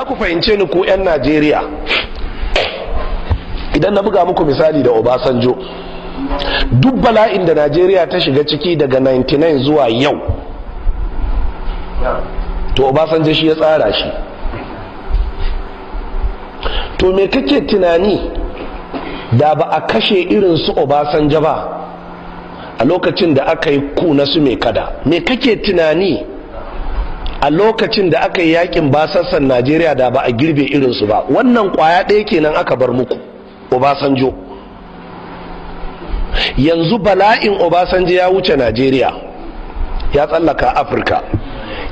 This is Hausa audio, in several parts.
Za ku fahimce ni ku 'yan Najeriya idan na buga muku misali da Obasanjo. Duk bala'in da Najeriya ta shiga ciki daga 99 zuwa yau, to Obasanjo shi ya tsara shi. To me kake tunani da ba a kashe irin su Obasanjo ba a lokacin da aka yi ku na su mai kada? Me kake tunani a lokacin da aka yi yakin basassan Najeriya da ba a girbe irinsu ba? Wannan kwaya ɗaya kenan aka bar muku, Obasanjo. Yanzu bala'in Obasanjo ya wuce Najeriya, ya tsallaka Afirka.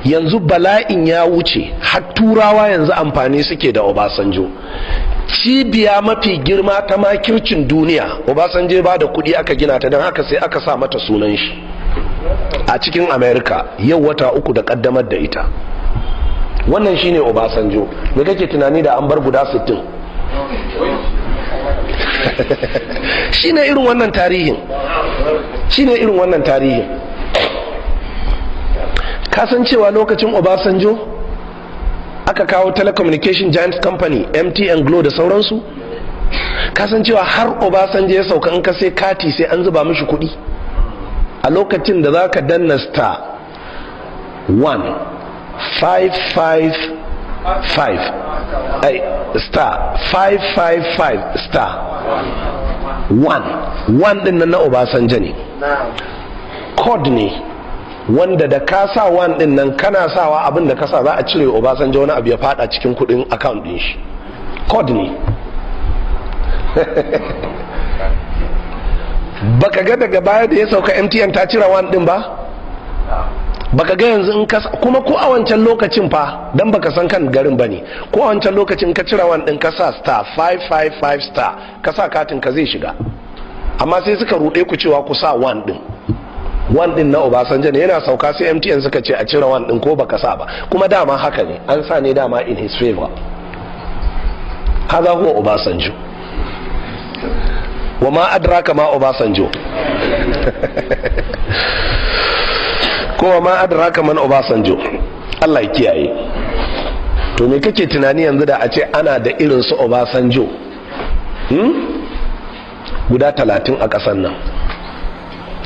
Yanzu bala'in ya wuce har Turawa, yanzu amfani suke da Obasanjo. Cibiya mafi girma ta makircin duniya, Obasanjo ba da kudi aka gina ta, don haka sai aka sa mata sunan shi a cikin America. Yau wata 3 da kaddamar da ita. Wannan shine Obasanjo. Me kake tunani da an bar guda 60? Shine irin wannan tarihin, shine irin wannan tarihin. Kasancewa lokacin Obasanjo aka kawo telecommunication giant company, MTN, Glo da sauransu. Kasancewa har Obasanjo ya sauka, in ka sai kati sai an zuba mishi kuɗi. A lokacin da za ka danna star 1 5 5 5, ai, star 5 5 5 star 1 1 din nan na Obasanjo ne, code ne wanda da ka sa 1 din nan, kana sawa, abin da ka sa za a cire Obasanjo wani abu ya fada cikin kudin account din shi. Code ne. Baka ga daga baya da ya sauka MTN ta cire 1 din ba? Baka ga yanzu in ka kuma, ko a wancan lokacin fa, dan baka san kan garin bane, ko a wancan lokacin ka cire 1 din, ka sa star 555 star, ka sa katin ka, zai shiga. Amma sai suka rude ku cewa ku sa 1 din. 1 din na Obasanjo ne. Yana sauka sai MTN suka ce a cire 1 din, ko baka sa ba. Kuma dama haka ne, an sa ne dama in his favor. Haza huwa Obasanjo. Wa ma adraka ma Obasanjo, ko ma adraka man Obasanjo. Allah ya kiyaye. To me kake tunani yanzu da a ce ana da irin su Obasanjo guda 30 a ƙasar nan?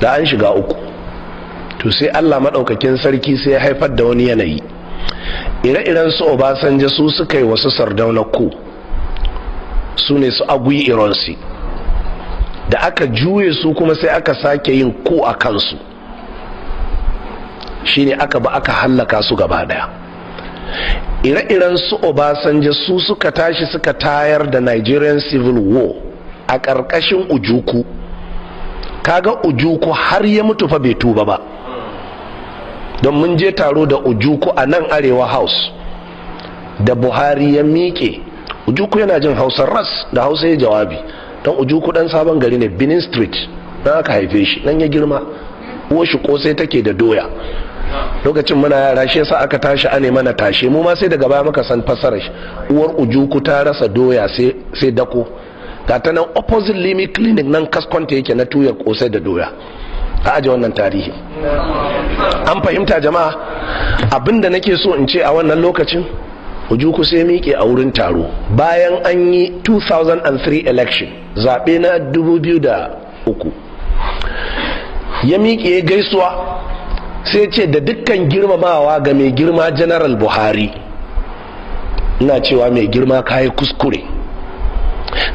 Da an shiga uku. To sai Allah maɗaukakin sarki sai ya haifar da wani yanayi. Ire-iren su Obasanjo su suka yi wasu Sardauna ku, su ne su Aguiyi Ironsi. Da aka juye su kuma, sai aka sake yin ku a kansu, shine aka ba aka hallaka su gaba daya. Ire-iren su Obasanjo su suka tashi suka tayar da Nigerian Civil War a ƙarƙashin Ojukwu. Kaga Ojukwu har ya mutu fa bai tuba ba. Don mun je taro da Ojukwu a nan Arewa House da Buhari ya miƙe. Ojukwu yana jin Hausa ras, da Hausa ya jawabi. Don Ojukwu dan Sabon Gari ne, Benin Street nan aka haife shi, nan ya girma. Uwar shi kosai take da doya lokacin muna yara, shi yasa aka tashi ane mana tashe. Mu ma sai daga baya muka san fasarar shi. Uwar Ojukwu ta rasa doya sai dako. Ga ta nan opposite Limi Clinic, nan kaskonta yake na tuya kosai da doya. A aje wannan tarihi. An fahimta jama'a? Abinda nake so in ce, a wannan lokacin Ojukwu sai miƙe a wurin taro bayan an yi 2003 election, zaɓe na 2003. Ya miƙe gaisuwa, sai ce, "Da dukkan girmamawa ga mai girma General Buhari, ina cewa mai girma, kayi kuskure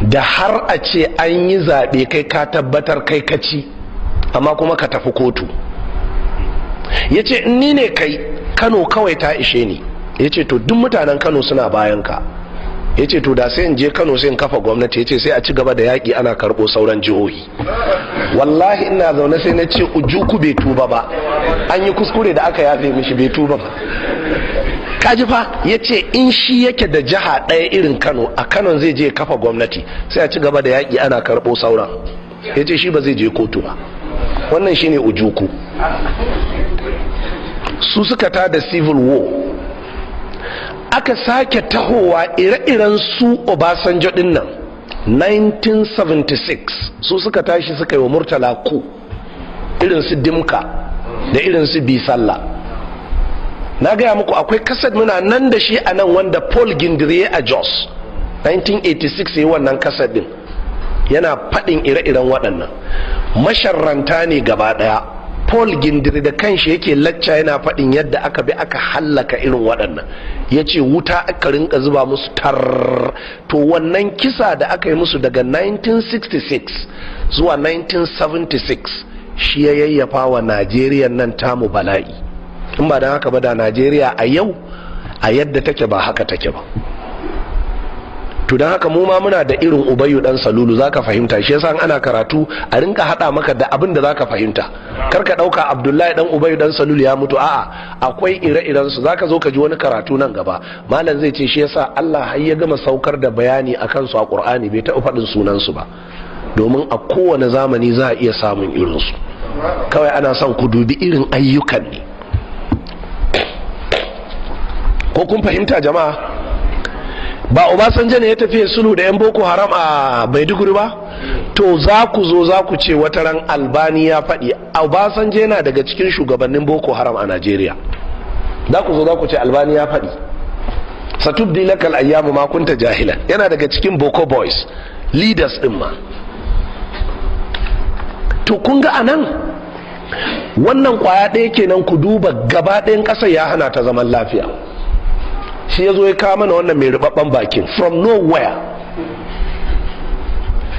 da har a ce an yi zaɓe, kai ka tabbatar kai kaci, amma kuma ka tafi kotu." Ya ce, "Ni ne kai, Kano kawai ta ishe ni." Ya ce, "To duk mutanen Kano suna bayan ka." Ya ce, "To da sai in je Kano sai in kafa gwamnati." Ya ce, "Sai a ci gaba da yaƙi ana karɓo sauran jihohi." Wallahi ina zaune sai na ce, Ojukwu bai tuba ba. An yi kuskure da aka yafe mishi, bai tuba ba. Kaji fa, ya ce in shi yake da jiha ɗaya irin Kano, a Kano zai je kafa gwamnati, sai a ci gaba da yaƙi ana karɓo sauran. Ya ce shi ba zai je kotu ba. Wannan shine Ojukwu. Su suka tada civil war. Aka sake tahowa, ire-iren su Obasanjo din nan, 1976 su suka tashi suka yi wa Murtala ku, irin su Dimka da irin su Bisalla. Na gaya muku akwai kaset muna nan da shi a nan wanda Paul Gindiriye a Jos 1986 yi wannan kaset din, yana faɗin ire-iren waɗannan masharranta ne gaba ɗaya. Paul Gindiri da kanshi yake lacca yana faɗin yadda aka bi aka hallaka irin waɗannan. Ya ce wuta aka rinka zuba musu tar. To wannan kisa da aka yi musu daga 1966 zuwa 1976 shi ya yayyafa wa Najeriya nan tamu bala'i. In ba don haka ba, da Najeriya a yau a yadda take ba haka take ba. To don haka mu ma muna da irin Ubayyu dan Salulu. Zaka fahimta, shi yasa ana karatu a rinka hada maka da abin da zaka fahimta. Kar ka dauka Abdullahi dan Ubayyu dan Salulu ya mutu. A'a, akwai ire-iren su. Zaka zo ka ji wani karatu nan gaba, malam zai ce shi yasa Allah har ya gama saukar da bayani akan su a Qur'ani bai taɓa faɗin sunan su ba, domin a kowane zamani za a iya samun irin su. Kawai ana son ku dubi irin ayyukan ne. Ko kun fahimta, jama'a? Ba Obasanjo ne ya tafi sulhu da 'yan Boko Haram a Maiduguri ba? To za ku zo za ku ce wata ran Albani ya faɗi Obasanjo yana daga cikin shugabannin Boko Haram a Najeriya. Za ku zo za ku ce Albani ya faɗi. Satubdi lakal ayyamu ma kunta jahilan. Yana daga cikin Boko Boys leaders din ma. To kun ga anan wannan kwaya ɗaya kenan. Ku duba gaba ɗayan ƙasar ya hana ta zaman lafiya. Shi ya zo ya kawo mana wannan mai rubabban bakin from nowhere.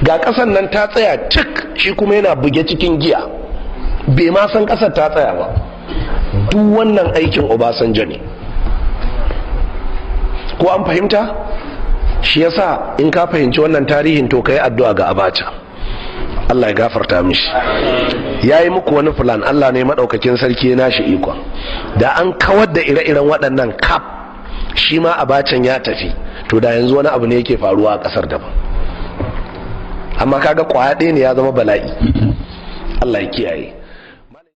Ga ƙasar nan ta tsaya cik, shi kuma yana buge cikin giya, bai ma san ƙasar ta tsaya ba. Duk wannan aikin Obasanjo ne. Ko an fahimta? Shi yasa in ka fahimci wannan tarihin, to ka yi addu'a ga Abacha, Allah ya gafarta mishi. Ya yi muku wani plan, Allah ne maɗaukakin sarki ya nashi ikon. Da an kawar da ire-iren waɗannan kaf, shi ma Abacan ya tafi, to da yanzu wani abu ne yake faruwa a ƙasar daban. Amma kaga kwaya ɗaya ne ya zama bala'i. Allah ya kiyaye.